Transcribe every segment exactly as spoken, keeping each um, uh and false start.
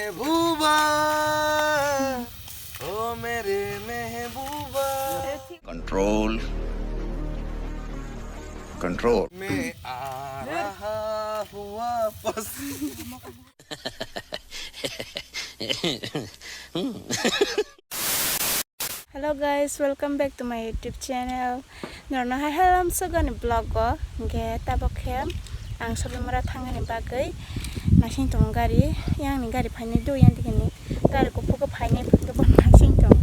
Mehbooba, o mere mehbooba. Control. Control. Main aa raha hu waapas. Hello guys, welcome back to my YouTube channel. Norno hai halam sogani vlog o, hingke tabok khe ang shopping mall o thangani bagwi naising tongo gari, yang ni gari phainai do, yang dikeni gari kuphuk o phainai, phuto bo naising tongo.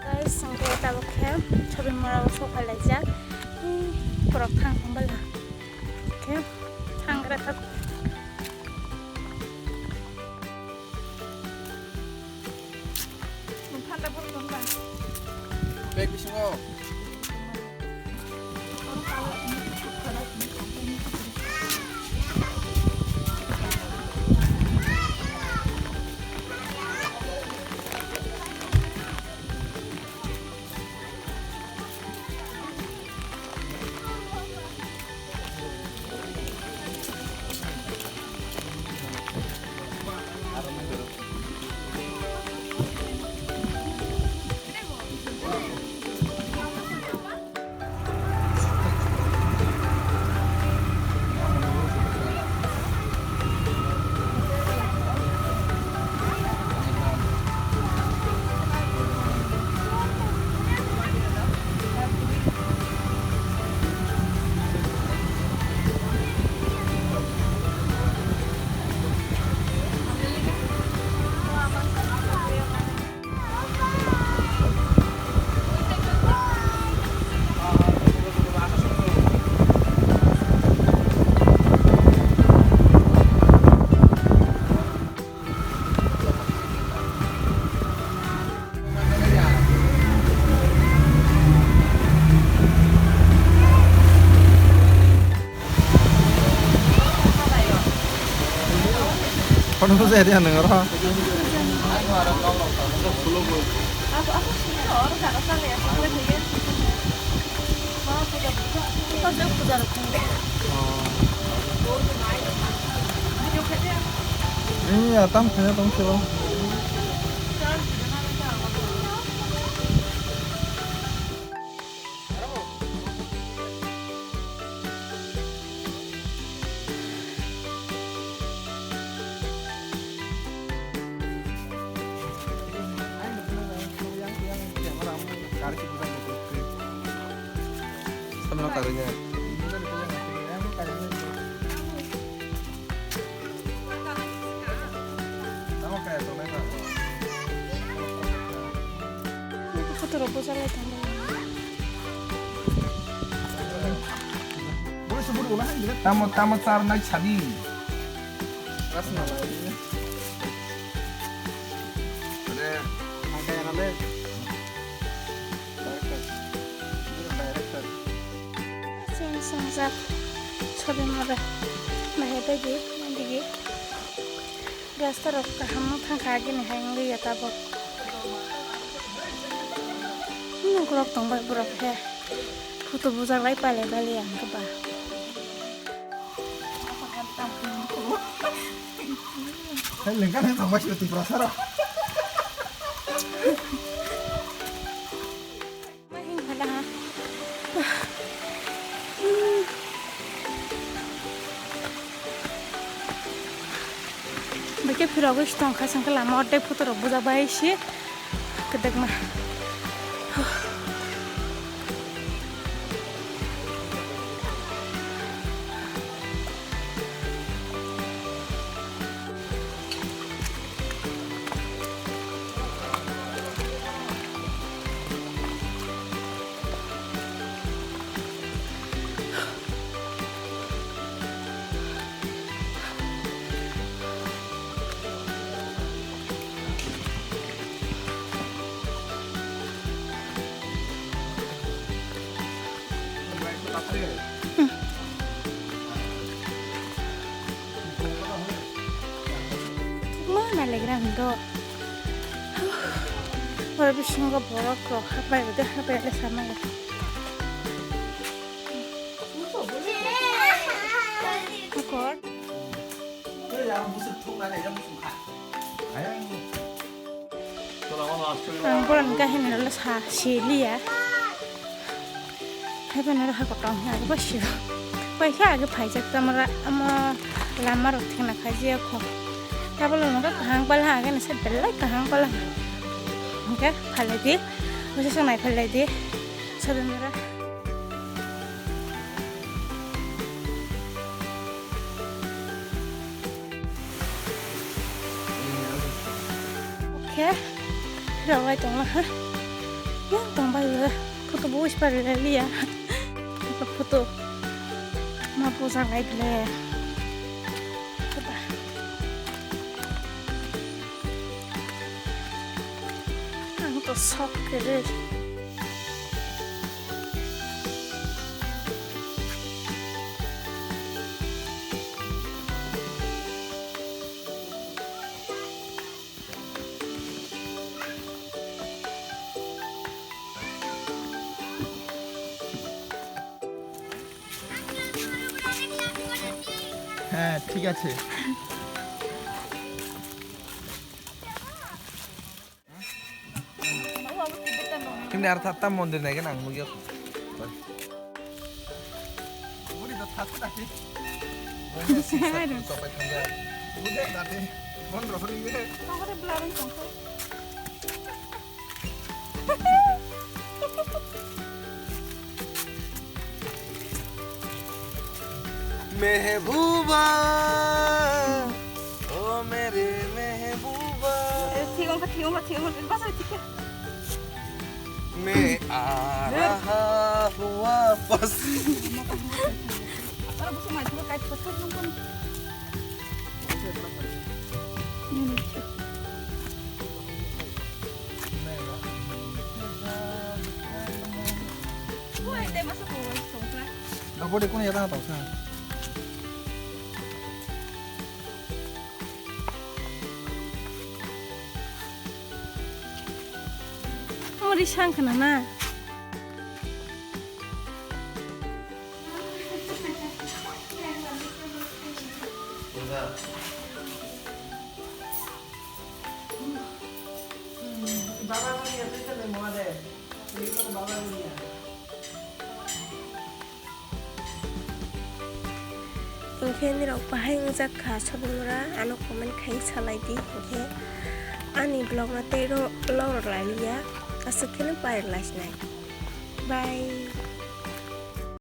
Guys, hingke tabok khe shopping mall o sophai laijak. Borok thang thang bala khe thang gra thak. Bag bisingo. Kono bujai dia nang oro. Ini ya tam kaya tong silo. Samno karanya. Photo rok bwcharlai tongo. Tamo, tamo charnai sadi. Director. Director. Same same sir. Sobi mare. Bahai bai di, di. Rasta rok kaham no thang kha, agini hai wngwi ya tabok. Nugrok tong bai borok he. Photo bujak lai pale bali ang khe ba. Hai lengka nang thang bai silo Tripura sara. Bike phirogwi tongkha, sangkhe lama o tei photo rok bujak bai si kwdwkma. Ma nalegra hwnkhe. Oro bisingo borok rok hapai rwdi, hapai rwdi sama. Akor. Ang borokni kahinwi rwla sa siliya. Haiphano oro hakhe tong khe age bo sio. Pai khe age phaijak tamara omo lama rok thengna khaijak kho. Tabolo nokha kaham pala age nase belai kaham pala. Hingke phalai di. Bwswk nai phalai di. Sadonora. Khe, rawai tongma ha. Yang tongbai le, photo bo wispa le liya. Photo ma puja ngai le. Ang to sok kere. হ্যাঁ, ঠিক আছে। Hindi, ar thatta mondir nai gana ang nugya. Buri da thatta dati. Buri da thatta dati. Buri da thatta dati. Bon rohori ye. Tongkore blarang tongkore. Mehbuba, o mere mehbuba. Thik ongkha, thik ongkha, thik ongkha, basa thik kha. Me aa raha hua pas. Aro busu mai thua kai pas pas nang kan. Abode kono yata tau sa. Muri sang khana na. Hwnkhe nirok bahai wngjak kha, sobongra ano comment khai salai di, hwnkhe ani vlog no tei ro-, lorok lai liya, aswk kheno pai rwlai sinai. Bye.